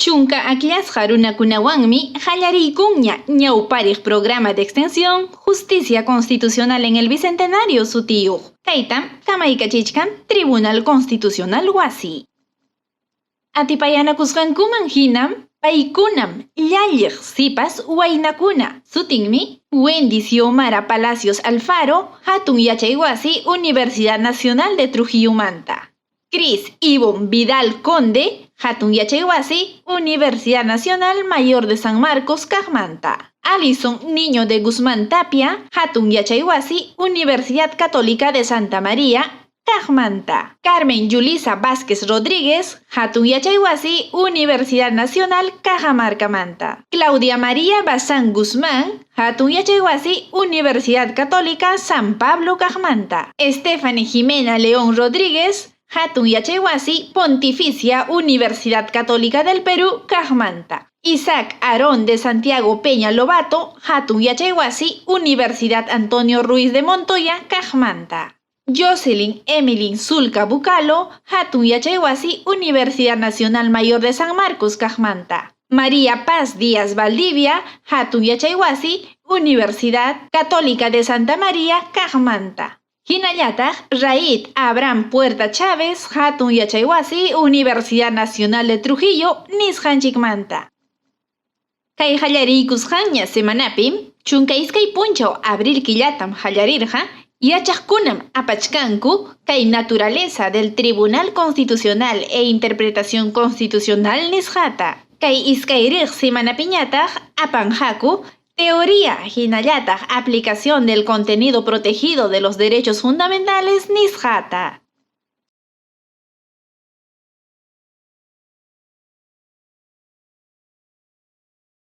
Chunka akllasqa runakunawanmi qallariykunña ñawpariq Programa de Extensión Justicia Constitucional en el Bicentenario sutiyuq. Kaytam kamaykachichkan Tribunal Constitucional wasi. Atipayanakusqankuman hinam paykunam llalliq sipas waynakuna, sutinmi Wendy Xiomara Palacios Alfaro, Hatun Yachaywasi Universidad Nacional de Trujillomanta. Cris Ivonne Vidal Conde, Hatun Yachaywasi, Universidad Nacional Mayor de San Marcos kaqmanta. Alison Niño de Guzmán Tapia, Hatun Yachaywasi, Universidad Católica de Santa María kaqmanta. Carmen Yulisa Vázquez Rodríguez, Hatun Yachaywasi, Universidad Nacional Cajamarcamanta. Claudia María Bazán Guzmán, Hatun Yachaywasi, Universidad Católica San Pablo kaqmanta. Stephanie Jimena León Rodríguez, Hatun Yachaywasi, Pontificia Universidad Católica del Perú kaqmanta. Isaac Aarón de Santiago Peña Lobato, Hatun Yachaywasi, Universidad Antonio Ruiz de Montoya kaqmanta. Jocelyn Emilyn Sulca Bucalo, Hatun Yachaywasi, Universidad Nacional Mayor de San Marcos kaqmanta. María Paz Díaz Valdivia, Hatun Yachaywasi, Universidad Católica de Santa María kaqmanta. Hinallataq Raid Abraham Puerta Chávez, Hatun Yachaywasi, Universidad Nacional de Trujillo, nisqanchikmanta. Kay qallariykusqanña semanapim, 12 punchaw abril killatam qallarirqa, yachaqkunam apachkanku kay naturaleza del Tribunal Constitucional e Interpretación Constitucional nisqata. Kay iskayriq semanapiñataq apanqaku teoría hinallataq aplicación del contenido protegido de los derechos fundamentales nisqata.